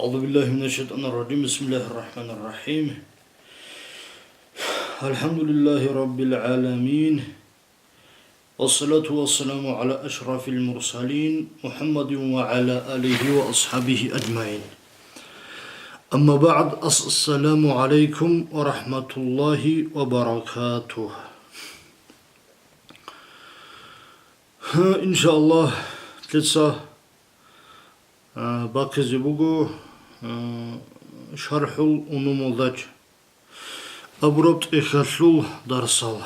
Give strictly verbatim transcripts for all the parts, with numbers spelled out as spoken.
أعوذ بالله من الشيطان الرجيم. بسم الله الرحمن الرحيم. الحمد لله رب العالمين. والصلاة والسلام على أشرف المرسلين محمد وعلى آله وأصحابه أجمعين. أما بعد، السلام عليكم ورحمة الله وبركاته. Ха, иншааллагь, лъица, а, бахъизе буго, а, шархӀул унумул даж абураб тӀехьалъул дарсал.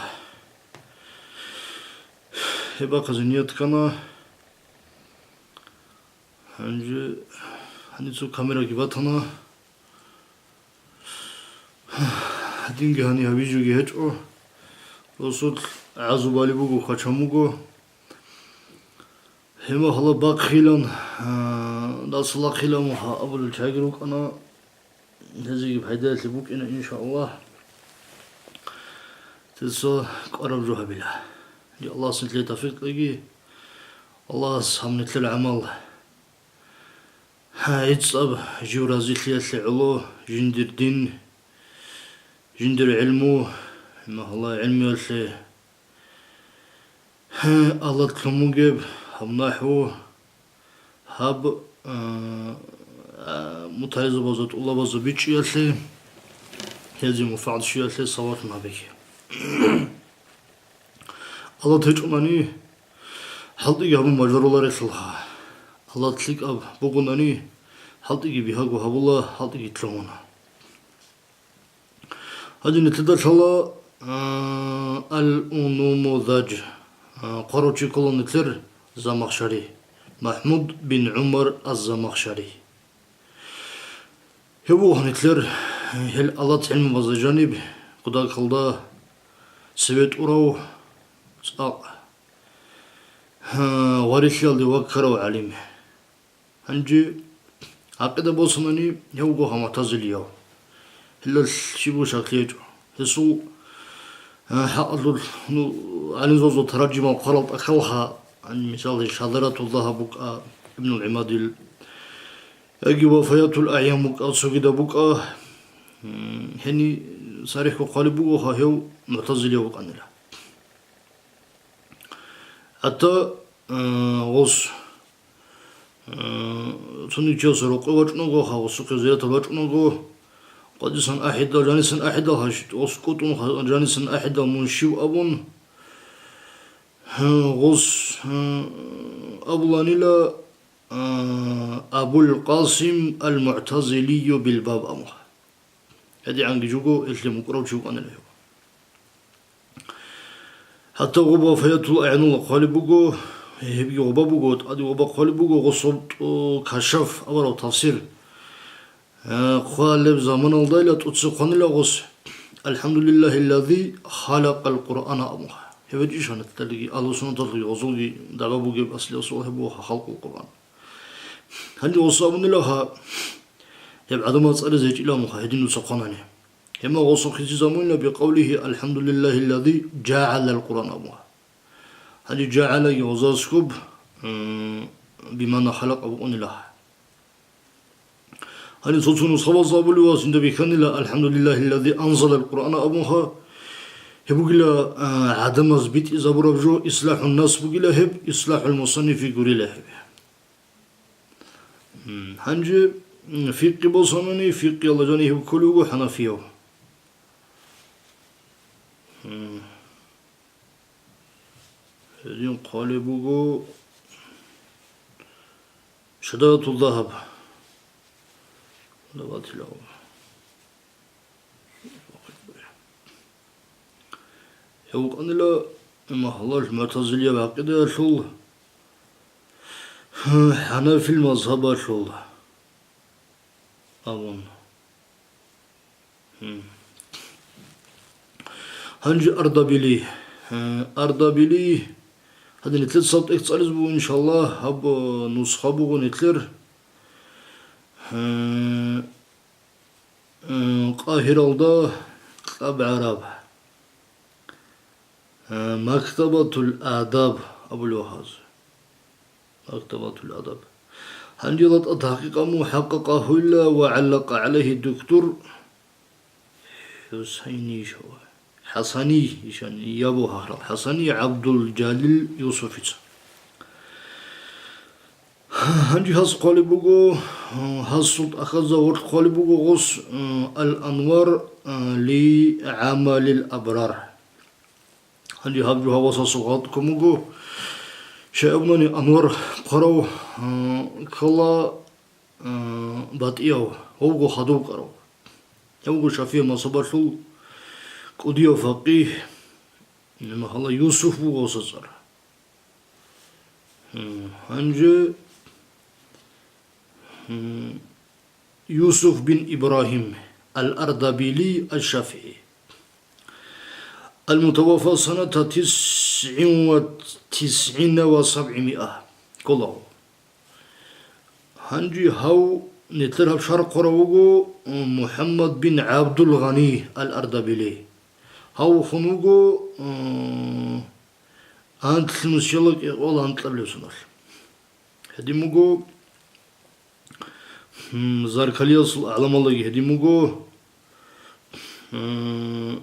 Гьеб бахъизе ният ккана. Гьанже гьаница камераги батана. Гьадинги гьани гьабижоги гьечӀо. Росулъ гӀазу бали буго, квачан буго. Гьеб мехалъ бахъилан, а, дасулахъилан ва гьа абулел чагӀи рукӀана. Гьезиги пайдаялъе букӀина, иншааллагь. Дица кӀвараб жо гьабила. Аллагьас нилъее тавфикъ кьеги, Аллагьас гьаб нилъер гӀамал гьа, гӀицӀаб жив разилъиялъе гӀоло, жиндир дин, жиндир гӀилму, магьула гӀилмуялъе, гьа, алатлъун бугеб гьаб нахӀву, гьаб, а, а, мутагӀилзабазда, тӀулабазда бичӀчӀиялъе, гьезие мунпагӀат щвеялъе саваблъун гьабеги. Алат гьечӀунани, хӀалтӀиги гьабун бажаруларелъулха. Алат лъикӀаб бугунани, хӀалтӀиги бигьаго гьабула, хӀалтӀиги лъугьуна. Гьадин нилъеда лъала, а, ал-Унумузаж, а, хъварав чи ккола нилъер Замахшари, МахӀмуд бин ГӀумар аз-Замахшари. Гьев вуго нилъер, гьел алат гӀилмубазда жаниб, кутакалда цеве тӀурав цӀакъ, гьа, варилъиялде ваккарав гӀалим. Гьанже гӀакъида босанани, гьев вуго гьа мутазилияв. Гьелдалъ щибго щаклъи гьечӀо. Гьесул, а, хӀакъалъулъ, ну, гӀалимзабазул таражимал хъварал тӀахьалха, гьанже, мисал, Шадаратул Загьаб букӀа Ибнул ГӀимадил, яги Вафаятул АгӀян букӀа, цогидаб букӀа, м, гьениб сарихӀго хъвалеб буго гьев мутазилияв вукӀанила. ХӀатта, э, гъос, э, цониги чиясда рокъове вачӀунаго, гьа, гъосухъе зиярат гьабизе вачӀунаго, къватӀисан ахӀидал, жанисан ахӀидал, гьаш-, гъос кӀутӀун, гьа, жанисан ахӀидал мун щив абун, гьа, гъос, гьа, абуланила, э, Абул Къасим ал-МугӀтазилийю бил-Баб абун. ГьедигӀанги жуго, гьелъие мукӀурав чи вукӀанила гьев. ХӀатта гъоб Вафаятул АгӀянул хъвалеб буго, гьебги гъоба буго, тӀаде гъоба хъвалеб буго, гъосул тӀу-, Кашаф абураб тафсир, э, хъвалеб заманалдайила тӀоцебе хъванила гъос: «АлхӀамдулиллагьиллази халакъал Къуръана», – абун. Гьеб гьечӀищ гьанаталиги, Агьлу-суннаталги, гъозулги дагӀба бугеб аслияб суал гьеб буго, халкъул Къуръан. Гьанже гъос абунила гьа, гьеб гӀадамал цӀализе гьечӀила абун, гьедин дуца хъванани. Гьеб мехалъ гъосухъе цӀализабунила бикъавлигьи: «АлхӀамдулиллагьиллази жагӀалал Къуръан», – абун. Гьанже жагӀалаги гъозасгуб, м, бимаъна халакъа букӀунила. Гьанже цо-цо нусхабазда абулеб ва цинда бихьанила: «АлхӀамдулиллагьиллази анзалал Къуръана», – абунха. Гьеб бугила, а, гӀадамаз битӀизабураб жо, ислахӀун нас бугила гьеб, ислахӀул мусаннифи гурила гьеб. М, гьанже, м, фикъи босанани, фикъиялда жаниб гьев кколев вуго хӀанафияв. М, гьедин хъвалеб буго Шадаратул Загьаб. Даватилав. Гьев вукӀанила имам Гьалал мугӀтазилияб гӀакъидаялъул, хӀанафил мазгьабалъул абун. Гьанже Ардабили. Ардабили, гьадин, нилъеца тӀехь цӀализе буго, иншаллагь, гьаб нусха буго нилъер. Къагьиралда кьаб гӀараб, Мактабатул Адаб абулев гьаз. Мактабатул Адаб. Гьанже ла тӀад хӀакъикъа мун хӀакъакъа гьуйла ва гӀаллакъа гӀалайгьи доктор ХӀусайни ишав, ХӀасани ишан, ябу гьарал ХӀасани ГӀабдулжалил Юсуфица. Гьанже гьас хъвалеб буго, гьасул тӀахьазда гъорлъ хъвалеб буго гъос, Ал-Анвар ли гӀамалил абрар. Гьанже гьаб жо гьавасасул гъалатӀ ккун буго, щай абунани Анвар хъварав, ккола, батӀияв, гьавго хадув вукӀарав. Гьавго шафигӀ мазгьабалъул кӀудияв факъигь, гьала Юсуф буго гъоса цӀар. Гьанже Юсуф бин Ибрагьим ал-Ардабили аш-ШафигӀи. Ал-мутаваффа саната тисгӀин ва тисгӀина ва сабгӀимиа. Ккола. Гьанже гьав нилъер гьаб шарх хъварав вуго, м, МухӀаммад бин ГӀабдул-Гъани ал-Ардабили. Гьав вухун вуго, м, анлънусиялда кӀикъоялда анкьабилеб соналъ. Гьедин буго, м, Заркалиясул агӀламалдаги гьедин буго, м,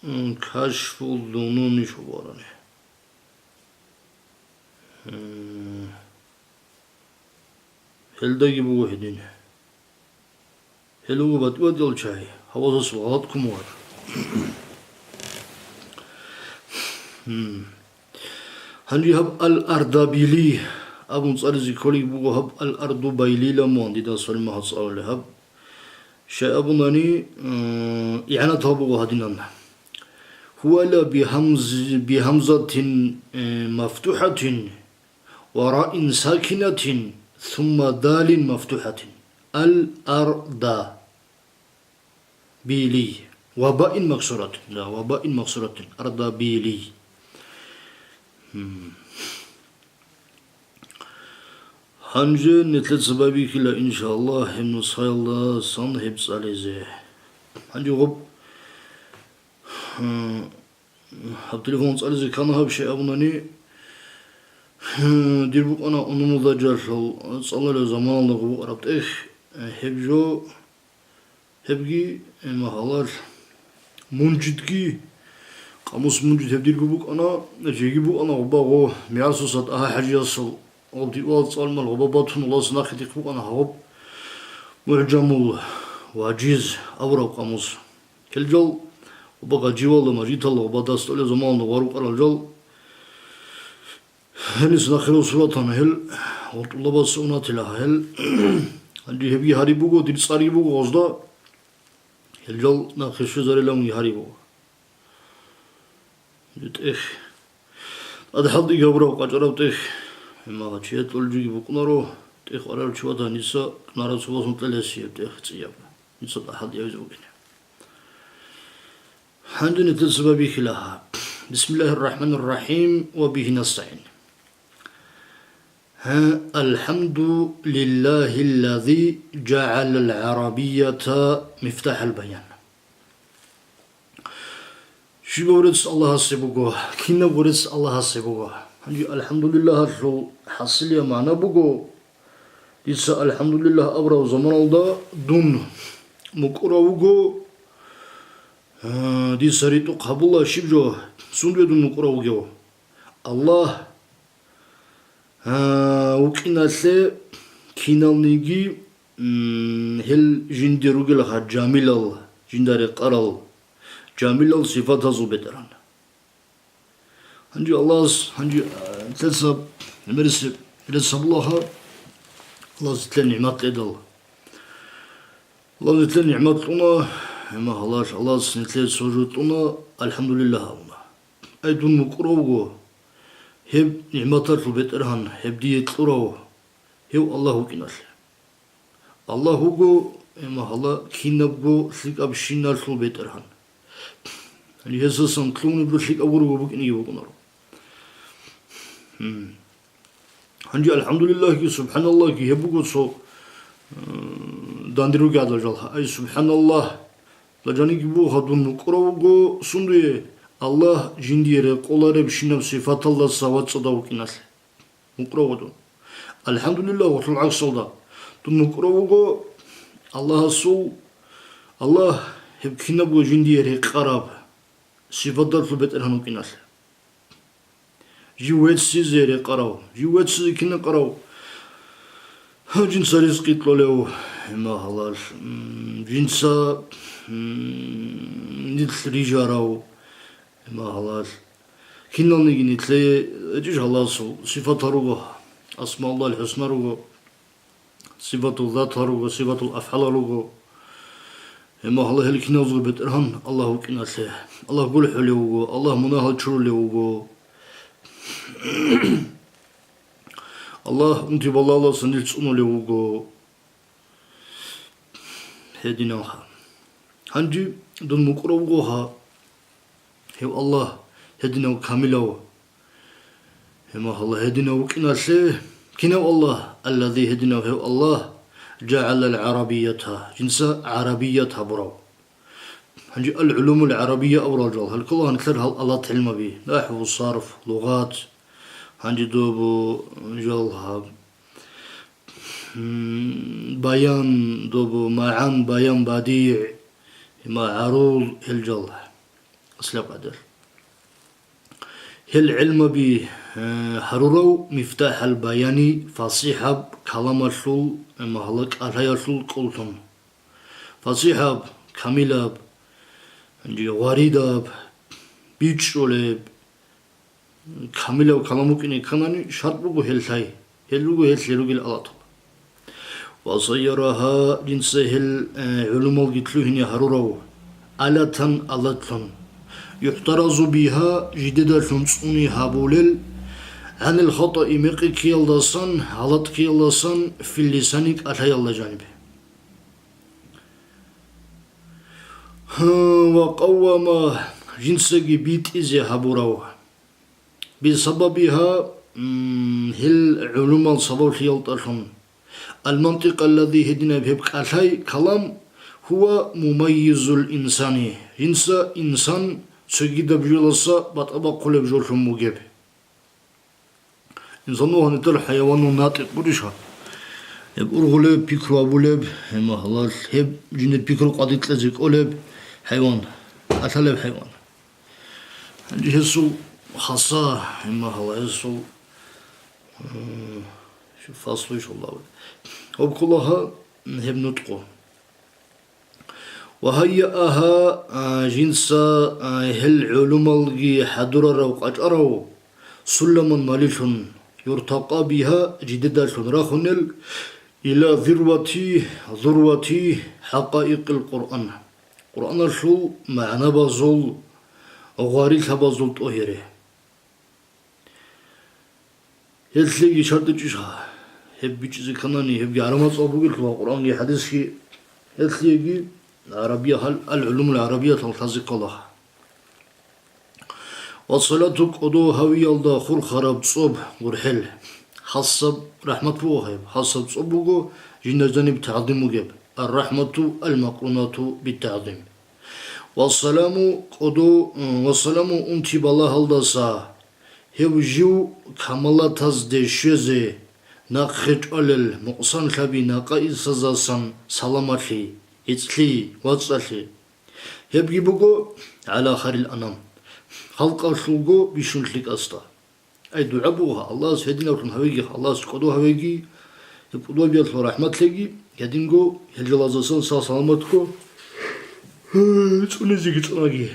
м, Кашфул Дунун иш варани. М, гьелдаги буго гьедин. Гьел вуго батӀи-батӀиял чагӀи, гьавасасул гъалатӀ ккун буго. Гьанже гьаб Ал-Ардабили абун цӀализе кколеб буго, гьаб Ал-Ардубайлила мун, дида Салмагьа цӀалулеб гьаб. Щай абунани, м, игӀанатал буго гьадинан. Гьуала бигьамз-, бигьамзатин, э, мафтухӀатин ва раин сакинатин, сумма далин мафтухӀатин. Ал-Арда. Били. Ва баин максуратин. Да, ва баин максуратин. Ардабили. Гьанже нилъеца байбихьила, иншааллагь, гьеб нусхаялдасан гьеб цӀализе. Гьанже гъоб, гьаб телефон цӀализе ккана гьаб щай абунани, дир букӀана унумузда жалъал цӀалулел заманалда гъоб букӀараб тӀехь, гьеб жо Гьебги, э, магьалар, мунжидги, къамус мунжид гьеб дирго букӀана, жеги букӀана гъоба гъо, МигӀасуса ТӀагьа-хӀажиясул гъоб диъвал цӀалмал гъоба батун, улас нахъе дихъ букӀана гьаб МугӀжамул Важиз авураб къамус. Гьел жал гъоба гъаживалда, мажиталда гъоба дастӀолеб заманалда варукъарал жал. Гьениса нахирав суратана гьел, гъуртӀулабаца унатила гьел. Гьанже гьебги гьариб буго, дир цӀарги буго гъозда. Гьел жал нахир щвезариламги гьариб буго. ТӀехь. ТӀад хӀалтӀи гьабураб къачӀараб тӀехь. Гьемагъа чияр кьолжиги букӀунаро, тӀехь арал чуватан дица кнарацуласон кьелесияб тӀехь цӀияб. Дица тӀад хӀалтӀи гьабизе букӀине. Гьанже нилъеца байбихьила гьаб. Бисмиллагьир рахӀманир рахӀим ва бигьи настагӀин. Гьа, алхӀамду лиллагьиллази жагӀалал гӀарабията мифтахӀал баян. Щибаб рецц Аллагьасе буго, кинабго рецц Аллагьасе буго. Гьанже алхӀамдулиллагьалъул хӀасилияб магӀна буго, дица алхӀамдулиллагь абураб заманалда дун мукӀурав вуго, Гьа, дица ритӀухъ гьабула щиб жо, сундуе дун мукӀурав вугев? Аллагь, гьа, вукӀиналъе киналниги, м, гьел жинде ругелха жамилал, жинда рекъарал, жамилал сифатазул бетӀергьан. Гьанже Аллагьас, гьанже, а, нилъеца гӀемерисеб рецц гьабулаха, Аллагьас нилъее нигӀмат кьедал. Аллагьас нилъее нигӀмат кьуна, гьема гьалал, Аллагьас нилъее цо жо кьуна, алхӀамдулиллагь абуна. Ай, дун мукӀуравго, гьеб нигӀматалъул бетӀергьан, гьеб дие кьурав, гьев Аллагь вукӀиналъе. Аллагь вуго, гьема гьала, кинабго лъикӀабщиналъул бетӀергьан. Гьесасан кьунебго лъикӀаб гурого букӀинеги букӀунаро. Гьанже алхӀамдулиллагьги субхӀаналлагьги гьеб буго цо, э, дандир ругел гӀадал жал. Ай, субхӀаналлагь, ла жаниги буго гьадун мукӀурав вуго сундуе, Аллагь жиндие рекъоларебщинаб сифаталдаса вацӀцӀадав вукӀиналъе. МукӀурав вуго дун. АлхӀамдулиллагь, гъолъул гӀаксалда. Дун мукӀурав вуго Аллагьасул, Аллагь гьеб кинабго жиндие рекъараб сипаталъул БетӀергьан вукӀиналъе. Жив веццизе рекъарав, жив веццизе кин рекъарав? Гьав жинца ризкъи кьолев, гьема гьалал, м, жинца, м, нилъ рижарав, гьема гьалал. Киналниги нилъее гьечӀищ гьаласул сипатал руго, асмауллагьил хӀусна руго. Сипатул затал руго, сипатул афгӀалал руго. Гьема гьала гьел киназго БетӀергьан Аллагь вукӀиналъе. Аллагь гурхӀулев вуго, Аллагь мунагьал чурулев вуго. Аллагь унти-балагьалдаса нилъ цӀунулев вуго. Гьединавха. Гьанже дун мукӀурав вуго гьа. Гьев Аллагь гьединав камилав. Гьема гьала гьединав вукӀиналъе, кинав Аллагь? Аллади, гьединав гьев Аллагь, жагӀалал гӀарабията, жинца гӀарабият гьабурав. Гьанже ал-гӀулумул гӀарабия абурал жал, гьалкула гьанлъер гьал алат гӀилмаби, нахӀву, сарф, лугъат, гьанже добу жал гьаб, м, баян, добу магӀан, баян, бадигӀ, гьема гӀарул гьел жал. Аслаб гӀадал. Гьел гӀилмаби, э, гьарурав мифтахӀал баяни, фасихӀаб каламалъул, э, магьла кӀалъаялъул кӀуллъун. ФасихӀаб, камилаб, гъваридаб, бичӀчӀулеб, камилав калам вукӀине кканани, шарт буго гьел лъай, гьел руго гьелъе ругел алатал. Ва сайяраха, жинца гьел, э, гӀулумалги лъугьине гьарурав, алатан алатлъун, юхӀтаразу биха, жидедалъун цӀуни гьабулел, гӀанил хатӀаи, мекъи ккеялдасан, гьалат ккеялдасан, фил лисани, кӀалъаялда жаниб. Ва къаввама, жинцаги битӀизе гьабурав. Бисабабиха, м, гьел гӀулумал сабаблъиялдалъун. Ал-мантикъ аллади, гьединаб гьеб кӀалъай, калам, гьува мумаййизул инсани, жинца инсан цогидаб жоялдаса батӀа бахъулеб жолъун бугеб. Инсан вугьанитал хӀайванул натӀикъ гурищ гьаб? Гьеб ургъулеб, пикру абулеб, гьема гьалал, гьеб жиндир пикру къватӀир кьезе кӀолеб хӀайван, кӀалъалеб хӀайван. Гьанже гьесул хаса, гьема гьала, гьесул, м, фаслу, иншаллагь. Гьеб ккола гьа гьеб нутӀкъу. Ва гьайяаха, а, жинца, а, гьел гӀулумалги хӀадурарав къачӀарав, сулламан малилъун, юртакъа биха, жидедалъун рахунел, ила зирвати, зурвати хӀакъаикъил Къуръан. Къуръаналъул магӀнабазул, гъварилъабазул тӀогьире. Гьелъиеги шартӀичӀищха? Гьеб бичӀчӀизе кканани, гьебги гӀарамацӀал бугелъулха, Къуръанги хӀадисги, гьелъиеги гӀарабия гьал, ал-гӀулумул гӀарабиятал лъазе кколаха. Ва салату, кӀодо гьавиялда хурхараб цӀоб гурхӀел. Хасаб рахӀмат буго гьеб, хасаб цӀоб буго, жинда жаниб тагӀзим бугеб, ар-рахӀмату ал-макърунату бит-тагӀзим. Ва саламу кӀодо, ва саламу унти балагьалдаса, гьев жив камалатазде щвезе нахъе чӀвалел мукъсанлъаби накъа ирсазасан саламалъи, гӀицӀлъи, вацӀцӀалъи. Гьебги буго гӀала хайрил анам, халкъалъулго бищун лъикӀасда. Ай, дугӀа буго, Аллагьас гьединавлъун гьавеги, Аллагьас кӀодо гьавеги, гьеб кӀудобиялъул рахӀмат лъеги, гьединго гьел жалазасан сал-саламатго цӀунизеги цӀунаги.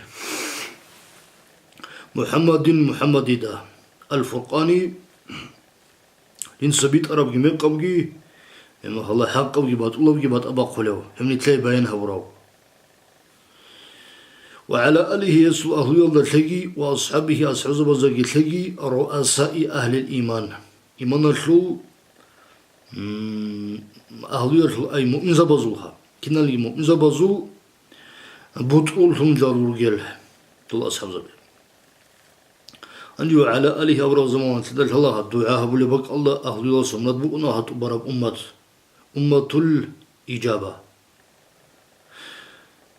МухӀаммадин, МухӀаммадида, ал-Фуркъани, жинца битӀарабги мекъабги, гьеб гьала хӀакъабги батӀулабги батӀа бахъулев, гьеб нилъее баян гьабурав. Ва гӀала алихи, гьесул агьлуялда лъеги, ва асхӀабихи, асхӀабзабаздаги лъеги, руасаи агьлил иман, иманалъул, м, агьлуялъул, ай, муъминзабазулха, киналги муъминзабазул бутӀруллъун жал ругел дол асхӀабзаби. Гьанже ва гӀала алихи абураб заман лъидал гьалагьа дугӀа гьабулеб бакӀалда агьлуялъ мурад букӀуна гьатӀубараб уммат, умматул ижаба.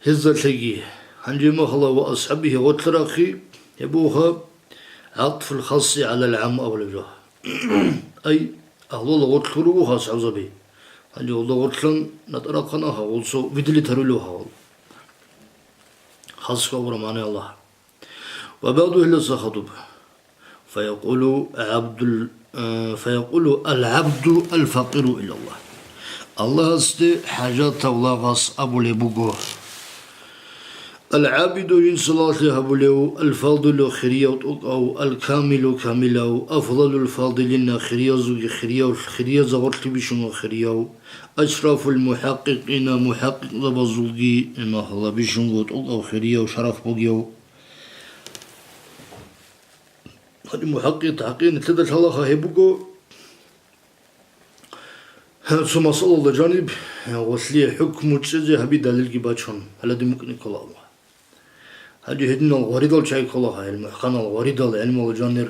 Гьезда лъеги, гьанже махала ва асхӀабихи гъорлъарахъи, гьеб буха гӀатфул хасси гӀалал гӀам абулеб жо. Ай, Агьлула гъорлъ руго гьас гӀузаби. Гьале гьелда гъорлъан натӀарахъана гьавулсо видали тарулев гьавал. Хасго абура мани Аллагь. Ва баъду гьелдаса хадуб. Фаякъулу гӀабдул, э, фаякъулу ал-гӀабду ал-факъиру илаллагь. Аллагьасде хӀажатав лагъас абулеб буго. Ал-гӀабиду жинсалалъе гьабулев, ал-фадилу хирияв тӀокӀав, ал-камилу камилав, афдалул фадилина хириязулги хирияв, хириязда гъорлъ бищунго хирияв, ашрафул мухӀакъикъина мухӀакъикъзабазулги, имагьла, бищунго тӀокӀав хирияв шараф бугев. Гьаниб мухӀакъикъ тахӀкъикъ нилъеда лъалаха гьеб буго. Цо масъалалда жаниб, гъолъие хӀукму чӀезе гьаби далилги бачун, гьалади мукӀни ккола Аллагь. Гьанже гьединал гъваридал чагӀи ккола гьел мухӀканал гъваридал гӀелмул жанир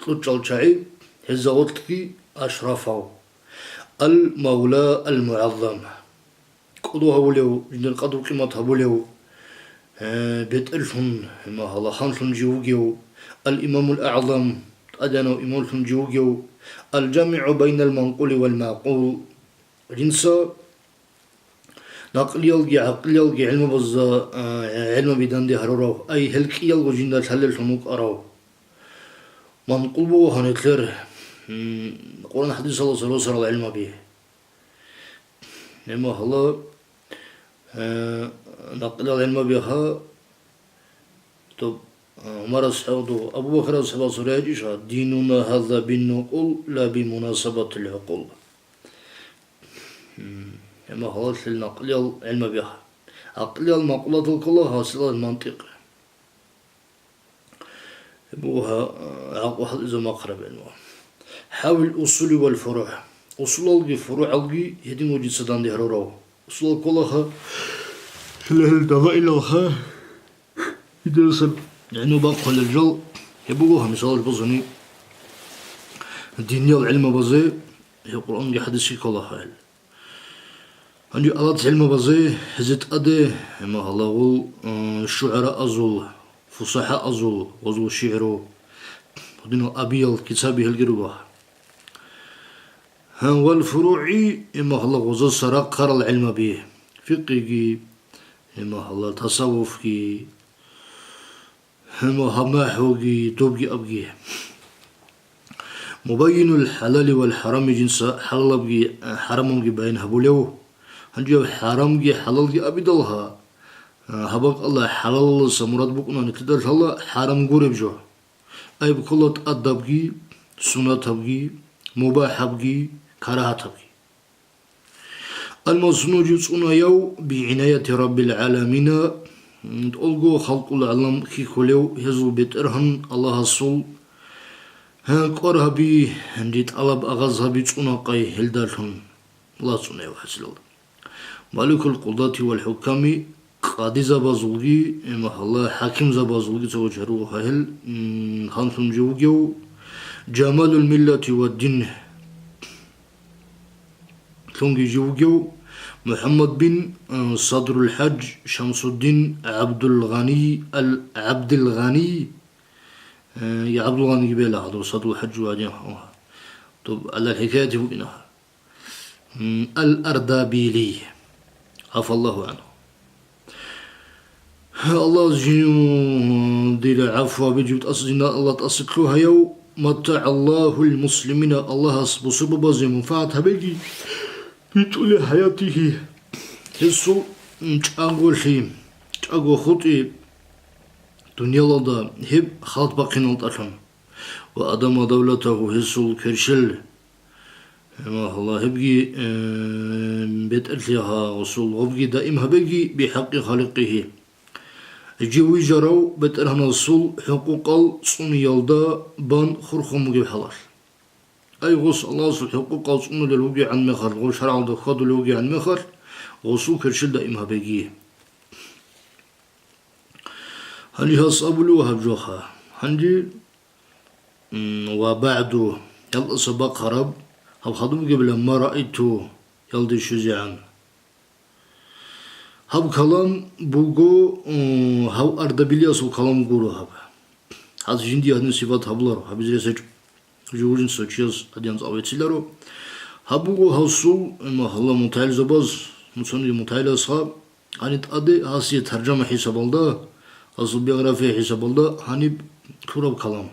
кьучӀал чагӀи, гьезда гъорлъги ашрафав, ал-Мавла ал-МугӀаззам. КӀодо гьавулев, жиндир къадру-къимат гьабулев, э, бетӀерлъун, имагьала, ханлъун жив вугев, ал-Имамул АгӀзам, тӀадегӀанав имамлъун жив вугев, ал-ЖамигӀу байнал манкъули вал магӀкъул, жинца накълиялги гӀакълиялги гӀилмабазда, э, гӀилмаби данде гьарурав, ай, гьел кӀиялго жинда лъалеллъун вукӀарав. Манкъул буго гьанилъер, м, Къуръан-хӀадисалдаса росарал гӀилмаби. Имагьала, э, накълиял гӀилмабиха, тоб, э, Умар асхӀаб, Абу Бакр асхӀабас гьурай гьечӀищ, «Динуна гьаза биннукъул, ла бимунасабатил гӀукъул». М, имагьалалъел накълиял гӀилмабиха. Гьакълиял макъуладал ккола гьасилал мантикъ. Гьеб буго гьа-, гӀакълу хӀалтӀизаб махъараб гӀилму. ХӀавил усули вал фуругӀ. Усулалги фуругӀалги гьедин вугица данде гьарурав. Усулал кколаха, гьеле гьел далаилалха, гьединасан гӀилму бахъулел жал. Гьеб буго гьа мисалалъ босани, диниял гӀилмабазе, гьеб Къуръанги хӀадисги кколаха гьел. Гьанже алат гӀилмабазе гьезе тӀаде, имагьалагъул, м, шугӀараазул, фусахӀаазул, гъозул шигӀру, гьудинал абиял кицаби гьелги руго. Гьан, вал фуругӀи, имагьала, гъозаса рахъарал гӀилмаби, фикъиги, имагьала, тасаввуфги, гьанва гьаб нахӀвуги, добги абги. Мубайинул хӀалали вал хӀарами жинца хӀалалабги, хӀарамабги баян гьабулев. Гьанже хӀарамги хӀалалги абидалха, гьаб бакӀалда хӀалалалдаса мурад букӀуна нилъеда лъала хӀарам гуреб жо. Айб ккола тӀадабги, сунатабги, мубахӀабги, карагьатабги. Алмасну жив цӀунаяв бигӀинаяти Раббил гӀаламина, тӀолго халкъул гӀалам хьихьулев гьезул БетӀергьан Аллагьасул, гьа, кӀвар гьаби, гьанже тӀалаб агъаз гьаби цӀуна къай гьелдалъун, Аллагь цӀунаяв хӀасилал. Маликул къудати вал хӀуками, къадизабазулги, имагьалла, хӀакимзабазулги цо гьечӀо руго гьел, м, ханлъун жив вугев, Жамалул миллати ва дин лъунги жив вугев, МухӀаммад бин, м, Садрул ХӀаж Шамсуддин ГӀабдул Гъаний ал-, ГӀабдил Гъаний, э, я ГӀабдул Гъаний бела гьадур Садрул ХӀаж ва дин, доб гӀалал хӀикаятив букӀина. М, Ал-Ардабилий, гӀафаллагьу гӀангьу. Аллагь жин-, дир гӀафу гьабичӀев тӀаса жинда Аллагь тӀаса лъугьаяв, маттагӀаллагьул муслимина, Аллагьас бусурбабазе мунфагӀат гьабеги, битӀули хӀаятихьи, гьесул, м, чӀаголъи, чӀаго хутӀи, дунялалда гьеб халат бахъиналдалъун, ва адама давлатагьу, гьесул кверщел, Гьебги, э, бетӀерлъи гьа гъусул гъобги даим гьабеги бихӀакъи халикъигьи. Жив вижарав БетӀергьанасул хӀукъукъал цӀуниялда бан хурхун бугеб хӀалалъ. Ай, гъус Аллагьасул хӀукъукъал цӀунулел вугегӀан мехалъ, гъов шаргӀалда хьвадулев вугегӀан мехалъ, гъусул кверщел даим гьабеги. Гьале гьас абулев гьаб жоха. Гьанже М, ва баъду, ялъаса бахъараб, гьаб хадуб бугебилан ма раайту, ялде щвезегӀан. Гьаб калам буго, м, гьав Ардабилиясул калам гуро гьаб. Гьаз жинди гьадин сипат гьабуларо, гьабизе рес гьечӀо. ЖугьутӀинав чияс гьадинаб цӀакъ бициларо. Гьаб буго гьасул, ма, гьалла мутагӀилзабаз, муцаниги мутагӀиласха, гьаниб тӀаде гьасие таржама хӀисабалда, гьасул биография хӀисабалда гьаниб лъураб калам.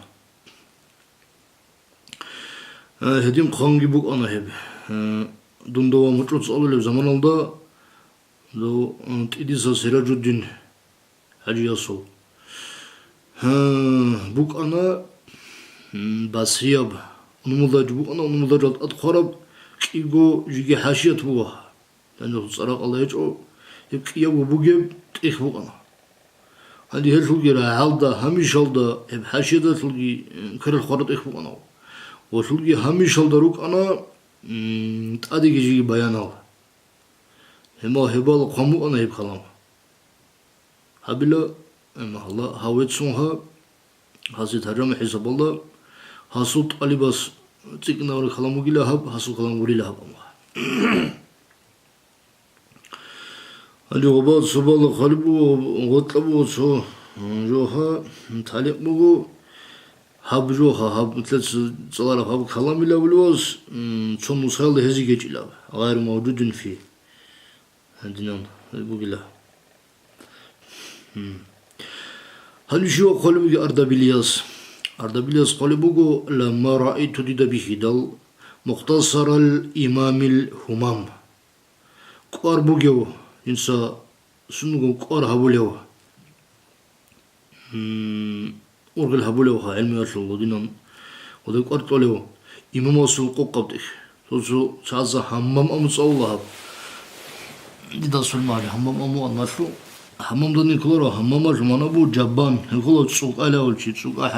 Э, гьедин хъванги букӀана гьеб. Э, дунда ва мучӀу цӀалулеб заманалда, дов, э, ТӀидиса Сиражуддин ХӀажиясул. Гьа, букӀана, м, басрияб, унмузаж букӀана, унмузажал тӀад хъвараб кӀиго жиги хӀашият буго. Гьанже цӀаракъала гьечӀо, гьеб кӀиябго бугеб тӀехь букӀана. Гьанже гьелъулги рагӀалда, гьамишалда, гьеб хӀашиядалъулги, м, кверал хъвараб тӀехь букӀана. Ва гьелъулги гьамишалда рукӀана, м, тӀадеги жиги баянал. Гьебал, гьебал хъван букӀана гьеб калам. Гьабила, гьеб гьалла гьав веццун гьа, гьасие таржама хӀисабалда, гьасул тӀалибас цӀикӀкӀинабураб калам бугила гьаб, гьасул калам гурила гьаб амма. Гьале гъоба цо бала хъвалеб буго, гъотӀа буго цо, жо гьа, талихӀ буго, гьаб жо гьа, гьаб, мисал, цо цӀалараб гьаб каламила вулевас, м, цо нусхаялда гьезиги гьечӀилаб, гъайру мавжудин фи. Гьадинан бугила. Гьанив щивав хъвалеб буго Ардабилияс. Ардабилияс хъвалеб буго, ламма раайту дида бихьидал, Мухтасарал имамил гьумам. КӀвар бугев, инса сундуго кӀвар гьабулев. М, ургъел гьабулевха гӀелмуялъул гъудинан, гъуде кӀвар кьолев имамасул къокъаб тӀехь. Цо-цо чагӀазда гьаммам аму цӀалула гьаб. Дида сулмали гьаммам аму аналъу. Гьаммамда никлоро, гьаммамалъ мана бу жаббан, гьелъула цӀукӀалавулчи, цӀукӀа